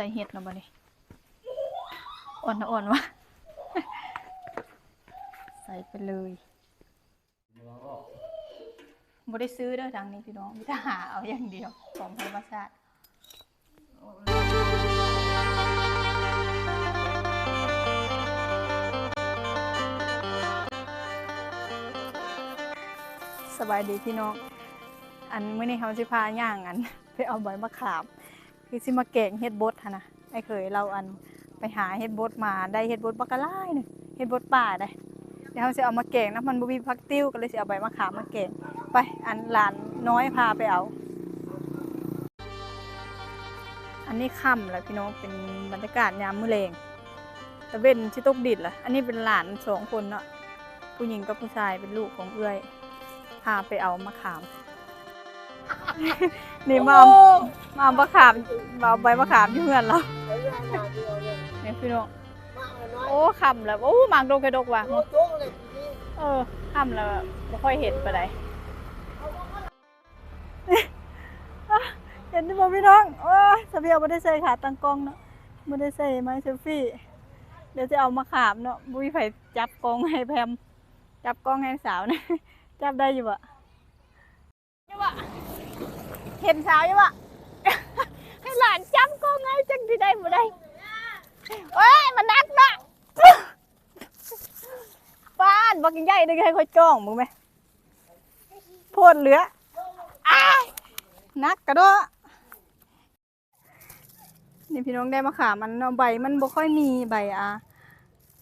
ໃສ່ເຫັດແລ້ວບັດນີ້ ອ່ອນ ອ່ອນວ່າ ໃສ່ໄປເລີຍ. ບໍ່ໄດ້ຊື້ເດີ້ທາງນີ້ພີ່ນ້ອງ ມີແຕ່ຫາເອົາຢ່າງດຽວ ຂອງທຳມະຊາດ. ສະບາຍດີພີ່ນ້ອງ ອັນ ມື້ນີ້ເຮົາຊິພາຍ່າງ ອັນ ໄປເອົາໃບມະຂາມ ຄືຊິມາແກງເຫັດບົດຫັ້ນນະ. ອ້າຍເຂີຍລາວ ອັນ ໄປຫາເຫັດບົດມາ ໄດ້ເຫັດບົດບັກກະຫຼາຍໜຶ່ງ ເຫັດບົດປ່າເດ້. ດຽວເຮົາຊິເອົາມາແກງນຳ ມັນບໍ່ມີຜັກຕິ້ວ ກໍເລີຍຊິເອົາໃບມະຂາມມາແກງ. ໄປ ອັນ ຫຼານນ້ອຍພາໄປເອົາ. ອັນນີ້ຄ່ຳແລ້ວພີ່ນ້ອງ ເປັນບັນຍາກາດຍາມມື້ແລງ ຕາເວັນຊິຕົກດິນລະ. ອັນນີ້ເປັນຫຼານສອງຄົນເນາະ ຜູ້ຍິງກັບຜູ້ຊາຍ ເປັນລູກຂອງເອື້ອຍ ພາໄປເອົາມະຂາມ. ນີ້ມາເອົາ ມາເອົາມະຂາມ ມາເອົາໃບມະຂາມຢູ່ເຮືອນລາວ. ນີ້ພີ່ນ້ອງ ໂອ້ ຄ່ຳແລ້ວ ໂອ້ ໝາກດົກແທ້ດົກວ່າ. ເອີ ຄ່ຳແລ້ວ ບໍ່ຄ່ອຍເຫັນປານໃດ. ເຫັນຢູ່ບໍ່ພີ່ນ້ອງ? ໂອ້ຍ ສາວພຽວບໍ່ໄດ້ໃສ່ຂາຕັ້ງກ້ອງເນາະ ບໍ່ໄດ້ໃສ່ໄມເຊລຟີ. ດຽວຈະເອົາມະຂາມເນາະ ບໍ່ມີໃຜຈັບກ້ອງໃຫ້ແພມ ຈັບກ້ອງໃຫ້ສາວນະ ຈັບໄດ້ຢູ່ບໍ່? ຢູ່ບໍ່? ເຫັນສາວຢູ່ບໍ່? ໃຫ້ຫຼານຈັບກ້ອງໃຫ້ ຈັກຊິໄດ້ບໍ່ໄດ້. ໂອ້ຍ ມັນໜັກເນາະ ປາດ ບັກໃຫຍ່ເດ້ ໃຫ້ຂ້ອຍຈ້ອງເບິ່ງແມ. ໂພດເຫຼືອ ອ້າຍ ໜັກກະເນາະ. ນີ້ພີ່ນ້ອງ ໄດ້ມະຂາມ ອັນເນາະ ໃບມັນບໍ່ຄ່ອຍມີ ໃບ ອ່າ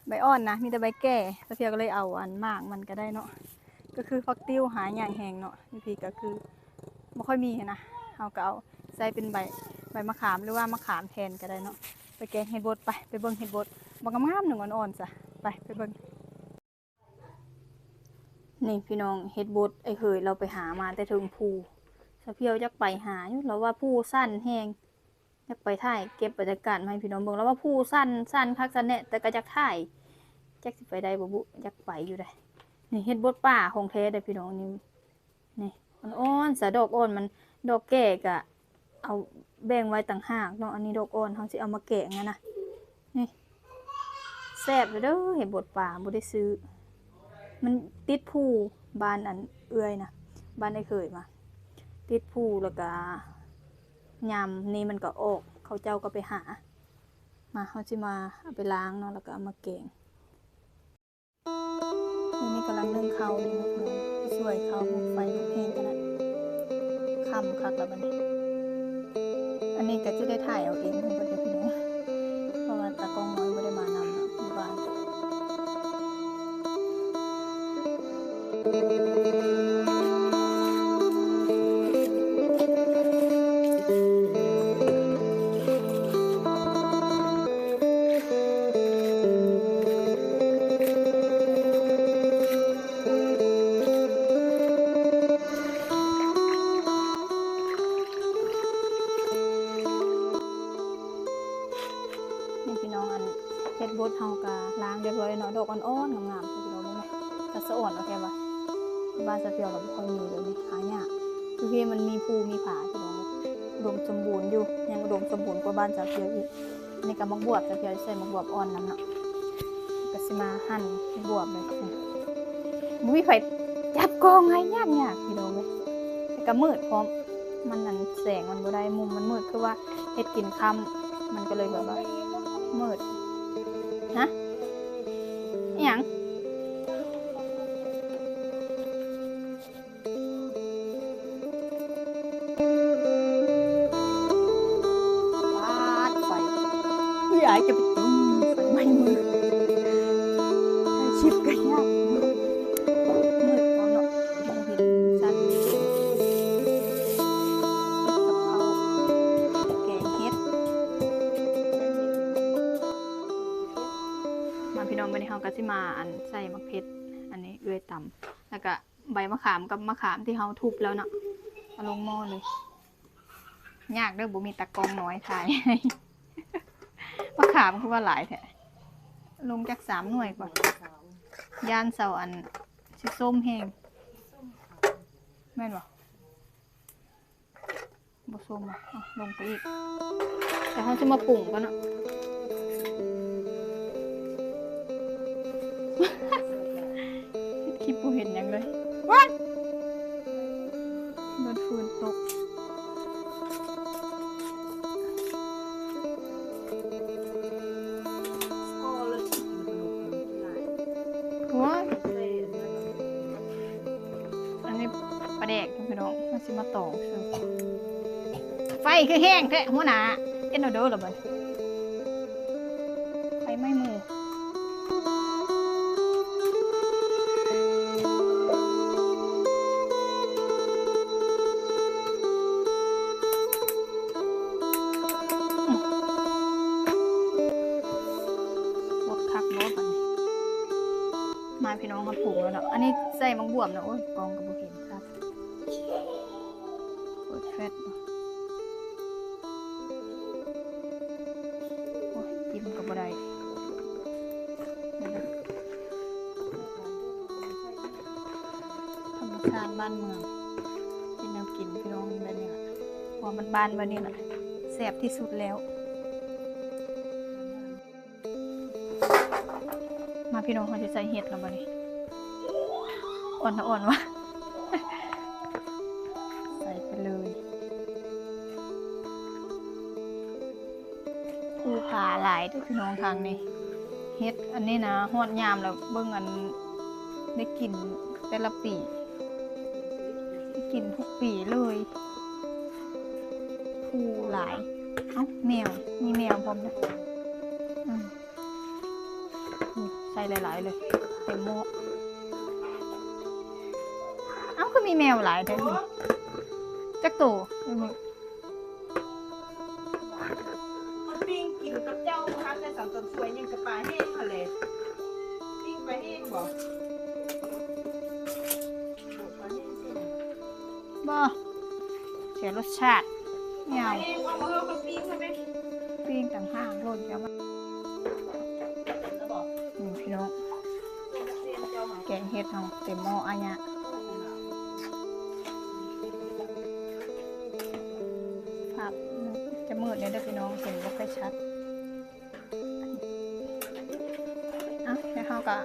ໃບອ່ອນນະ ມີແຕ່ໃບແກ່. ສາວພຽວກໍເລີຍເອົາ ອັນ ໝາກມັນກໍໄດ້ເນາະ ກໍຄືຜັກຕິ້ວຫາຍາກແຮງເນາະ ຢູ່ພີ້ກໍຄືບໍ່ຄ່ອຍມີຫັ້ນນະ. ເຮົາກໍເອົາໃສ່ເປັນໃບ ໃບມະຂາມ ຫຼືວ່າມະຂາມແທນກໍໄດ້ເນາະ ໄປແກງເຫັດບົດ. ໄປ ໄປເບິ່ງເຫັດບົດ ບັກງາມໆ ໜຶ່ງອ່ອນໆ ຊະ. ໄປ ໄປເບິ່ງ. ນີ້ພີ່ນ້ອງ ເຫັດບົດ ອ້າຍເຂີຍລາວໄປຫາມາແຕ່ເທິງພູ. ສາວພຽວຢາກໄປຫາຢູ່ ລາວວ່າພູຊັນແຮງ ຢາກໄປຖ່າຍເກັບບັນຍາກາດມາໃຫ້ພີ່ນ້ອງເບິ່ງ. ລາວວ່າພູຊັນ ຊັນຄັກຊັນແນ່ ແຕ່ກໍຢາກຖ່າຍ ຈັກຊິໄປໄດ້ບໍ່ບຸ ຢາກໄປຢູ່ໃດ໋. ນີ້ເຫັດບົດປ່າຂອງແທ້ເດີ້ພີ່ນ້ອງ ນີ້ ນີ້ອ່ອນໆ ຊະ ດອກອ່ອນມັນ ດອກແກ່ກະ ເອົາແບ່ງໄວ້ຕ່າງຫາກເນາະ. ອັນນີ້ດອກອ່ອນ ເຮົາຊິເອົາມາແກງຫັ້ນນະ. ນີ້ແຊບເດີ້ ເຫັດບົດປ່າ ບໍ່ໄດ້ຊື້ ມັນຕິດພູບ້ານອັນເອື້ອຍນະ ບ້ານອ້າຍເຂີຍມາ ຕິດພູ ແລ້ວກະຍາມນີ້ມັນກະອອກ ເຂົາເຈົ້າກໍໄປຫາມາ. ເຮົາຊິມາເອົາໄປລ້າງເນາະ ແລ້ວກະເອົາມາແກງ. ດຽວນີ້ກຳລັງໜຶ້ງເຂົ້າຢູ່ເນາະ ຊ່ວຍເຂົ້າ ໄຟລຸກແຮງຂະໜາດ ຄ່ຳຄັກແລ້ວບັດນີ້. ອັນນີ້ກໍຈະໄດ້ຖ່າຍເອົາເອງເພິ່ນເດ້ພີ່ນ້ອງ ເພາະວ່າຕາກ້ອງນ້ອຍບໍ່ໄດ້ມານຳເນາະ ຢູ່ບ້ານ. ນີ້ພີ່ນ້ອງ ອັນ ເຫັດບົດເຮົາກະລ້າງຮຽບຮ້ອຍເນາະ ດອກອ່ອນໆ ງາມໆ ພີ່ນ້ອງເບິ່ງແມ. ກະສະອອນເອົາແທ້ວ່າ ບ້ານສາວພຽວລາວບໍ່ຄ່ອຍມີແບບນີ້ ຫາຍາກ. ຢູ່ພີ້ມັນມີພູມີຜາພີ່ນ້ອງ ອຸດົມສົມບູນຢູ່ ຍັງອຸດົມສົມບູນກວ່າບ້ານສາວພຽວອີກ. ນີ້ກະໝາກບວບ ສາວພຽວຊິໃສ່ໝາກບວບອ່ອນນຳເນາະ ກະຊິມາຫັ່ນໝາກບວບເລີຍ. ບໍ່ມີໃຜຈັບກ້ອງໃຫ້ ຍາກໆ ພີ່ນ້ອງເອີຍ ແຕ່ກະມືດພ້ອມ ມັນ ອັນ ແສງມັນບໍ່ໄດ້ ມຸມມັນມືດ ຄືວ່າເຮັດກິນຄ່ຳ ມັນກໍເລີຍແບບວ່າມືດ. ຮະ ອີ່ຫຍັງ? ປາດ ໄຟ ເອີຍ ອ້າຍຈະໄປຈຸ້ມໄຟໄໝ້ມື ຖ່າຍຄລິບກໍຍາກ ມືດເນາະ ເຫັນຊັດ. ເຮັດກັບເຂົ້າ ແກງເຫັດ ມາພີ່ນ້ອງ ບາດນີ້ເຮົາກໍຊິມາ ອັນ ໃສ່ໝາກເຜັດ ອັນນີ້ເອື້ອຍຕຳ ແລ້ວກໍ ໃບມະຂາມກັບມະຂາມທີ່ເຮົາທຸບແລ້ວເນາະ ເອົາລົງໝໍ້ເລີຍ. ຍາກເດີ້ ບໍ່ມີຕາກ້ອງນ້ອຍຖ່າຍ. ມະຂາມຄືວ່າຫຼາຍແທ້ ລົງຈັກສາມໜ່ວຍກ່ອນ ຢ້ານເສົາ ອັນ ຊິສົ້ມແຮງ ແມ່ນບໍ່? ບໍ່ສົ້ມ ເອົາລົງໄປອີກ ແຕ່ເຮົາຊິມາປຸງກ່ອນເນາະ. ຄິດບໍ່ເຫັນຫຍັງເລີຍ ວ້າຍ ໂດນຝືນຕົກ. ໂອ້ຍ ອັນນີ້ປາແດກພີ່ນ້ອງ ເຮົາຊິມາຕອງເຊິ່ງ ໄຟຄືແຮງແທ້ຫົວໜ້າ ເຮັດແນວໃດລະບັດນີ້ ໄຟໄໝ້ມື. ບົດຄັກບໍ່ບັດນີ້ ມາພີ່ນ້ອງ ເຮົາປຸງແລ້ວເນາະ. ອັນນີ້ໃສ່ໝາກບວບເນາະ ໂອ້ຍ ກ້ອງກໍບໍ່ເຫັນຄັກ ເປີດແຟດ ໂອ້ຍ ກິນກໍບໍ່ໄດ້ ທຳມະຊາດບ້ານເມືອງ ເຮັດແນວກິນພີ່ນ້ອງ ແບບນີ້ລະ ຄວາມບ້ານໆ ແບບນີ້ລະ ແຊບທີ່ສຸດແລ້ວ. ມາພີ່ນ້ອງ ເຮົາຊິໃສ່ເຫັດແລ້ວບັດນີ້ ອ່ອນລະອ່ອນວະ ໃສ່ໄປເລີຍ. ພູຜາຫຼາຍເດີ້ພີ່ນ້ອງທາງນີ້ ເຫັດອັນນີ້ນະ ຮອດຍາມແລ້ວ ເບິ່ງອັນ ໄດ້ກິນແຕ່ລະປີ ໄດ້ກິນທຸກປີເລີຍ ພູຫຼາຍ. ເອົ້າ ແມວ ມີແມວພ້ອມນະ ອືມ ນີ້ ໃສ່ຫຼາຍໆ ເລີຍ ເຕັມໝໍ້. ເອົ້າ ຄືມີແມວຫຼາຍແທ້ນີ້ ຈັກໂຕ? ມາປີ້ງກິນກັບເຈົ້າ ຫາແຕ່ສຳຕຳສວຍ ຍັງກະປາແຫ້ງຫັ້ນແຫຼະ ປີ້ງປາແຫ້ງບໍ? ບໍ່ ເສຍລົດຊາດ ແນວ ປີ້ງຕ່າງຫາກໂລດ ດຽວມາ ນີ້ພີ່ນ້ອງ ແກງເຫັດເຮົາເຕັມໝໍ້ອາຍະ ພາບມັນຈະມືດແດ່ເດີ້ພີ່ນ້ອງ ເຫັນບໍ່ຄ່ອຍຊັດ. ເອົາ ແລ້ວເຮົາກໍ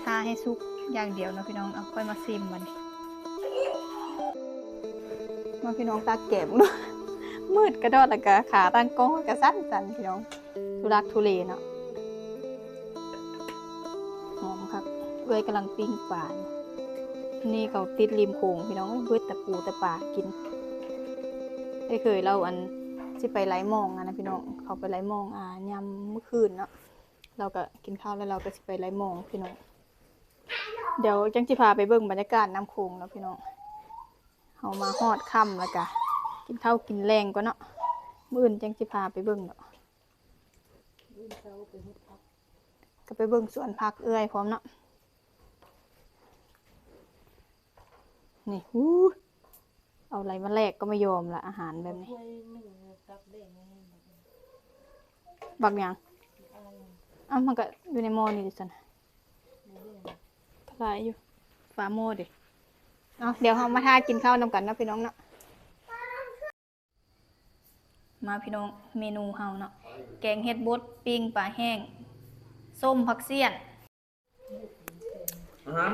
ຖ້າໃຫ້ສຸກຢ່າງດຽວເນາະພີ່ນ້ອງ ເອົາ ຄ່ອຍມາຊິມບັດນີ້. ມາພີ່ນ້ອງ ຕັກແກງເບິ່ງເນາະ ມືດກະດອດ ແລ້ວກະຂາຕັ້ງກ້ອງກະສັ່ນໆ ພີ່ນ້ອງ ທຸລັກທຸເລເນາະ. ຫອມຄັກ ເອື້ອຍກຳລັງປີ້ງປາຢູ່ ນີ້ເຂົາຕິດລິມໂຂງພີ່ນ້ອງ ເບິດແຕ່ປູແຕ່ປາກິນ. ໄອ້ເຂີຍລາວ ອັນ ຊິໄປໄລ່ມອງຫັ້ນນະພີ່ນ້ອງ ເຂົາໄປໄລ່ມອງ ອາ ຍາມມື້ຄືນເນາະ ລາວກະກິນເຂົ້າແລ້ວ ລາວກະຊິໄປໄລ່ມອງພີ່ນ້ອງ. ດຽວຈັ່ງຊິພາໄປເບິ່ງບັນຍາກາດນ້ຳໂຂງເນາະພີ່ນ້ອງ. ເຮົາມາຮອດຄ່ຳແລ້ວກະກິນເຂົ້າກິນແລງກ່ອນເນາະ ມື້ອື່ນຈັ່ງຊິພາໄປເບິ່ງເນາະ. ກໍໄປເບິ່ງສວນຜັກເອື້ອຍພ້ອມເນາະ. ນີ້ ຫູ ເອົາໄຫຼມາແລກກໍບໍ່ຍອມລະ ອາຫານແບບນີ້. ບັກຫຍັງ? ເອົ້າ ມັນກໍຢູ່ໃນໝໍ້ນີ້ຕິຊັ້ນ. ກໍຫຼາຍຢູ່ ຝາໝໍ້ເດ. ເອົາ ດຽວເຮົາມາຖ້າກິນເຂົ້ານຳກັນເນາະ ພີ່ນ້ອງເນາະ. ມາພີ່ນ້ອງ ເມນູເຮົາເນາະ ແກງເຫັດບົດ ປີ້ງປາແຫ້ງ ສົ້ມຜັກສ້ຽນ. ອາຫານ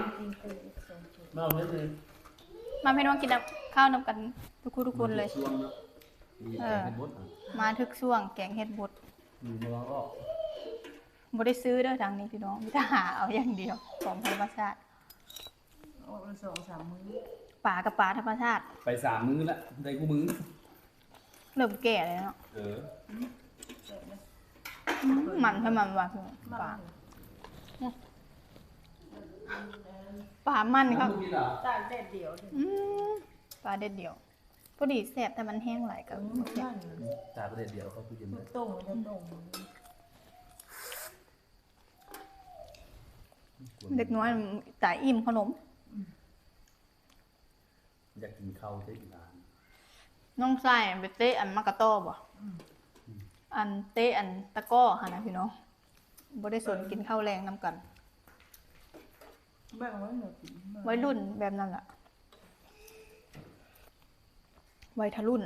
ມາເຮັດເລີຍ ມາພີ່ນ້ອງກິນນຳ ເຂົ້ານຳກັນທຸກຜູ້ທຸກຄົນເລີຍ. ເອີ ມາຖືກຊ່ວງ ແກງເຫັດບົດ ບໍ່ໄດ້ຊື້ເດີ້ທາງນີ້ພີ່ນ້ອງ ມີແຕ່ຫາເອົາຢ່າງດຽວ ຂອງທຳມະຊາດ. ໂອ້ ສອງສາມມື້ ປາກໍປາທຳມະຊາດ ໄປສາມມື້ລະ ໄດ້ຄູ່ມື້ ເລີ່ມແກ່ແລ້ວເນາະ. ເອີ ອືມ ມັນຄືມັນວ່າ ປາ ປາມັນຄັກ ຕາກແດດດຽວ. ອືມ ປາແດດດຽວ ພໍດີແຊບ ແຕ່ມັນແຫ້ງຫຼາຍກໍ ອືມ ບໍ່ແຊບ. ຕາກແດດດຽວເຂົ້າຕູ້ເຢັນ ຕົ້ມ ຕົ້ມ ເດັກນ້ອຍຕາອີ່ມຂະໜົມ. ອືມ ຢາກກິນເຂົ້າເດ້ອີຫຼານ. ນ້ອງຊາຍໄປເຕະອັນໝາກກະຕໍບໍ? ອືມ ອັນເຕະອັນຕະກໍຫັ້ນນະພີ່ນ້ອງ ບໍ່ໄດ້ສົນກິນເຂົ້າແລງນຳກັນ. ແບ່ງໄວ້ໃຫ້ກິນ ໄວລຸ້ນແບບນັ້ນລະ. ໄວທະລຸ້ນ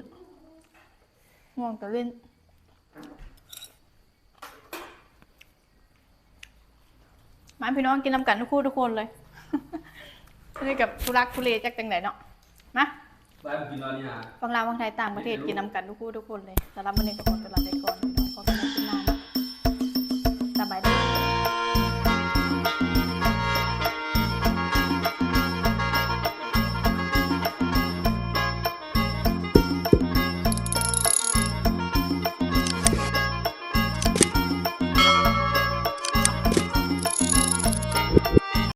ງ່ວງຕະເວັນ. ມາພີ່ນ້ອງ ກິນນຳກັນທຸກຄູ່ທຸກຄົນເລີຍ. ອັນນີ້ກໍທຸລັກທຸເລຈັກຈັ່ງໃດເນາະ. ມາ ບ້ານກິນນອນນີ້ນະ ຝັ່ງລາວ ຝັ່ງໄທ ຕ່າງປະເທດ ກິນນຳກັນທຸກຄູ່ທຸກຄົນເລີຍ. ສຳລັບມື້ນີ້ກໍຂໍຕົວລາໄປກ່ອນ.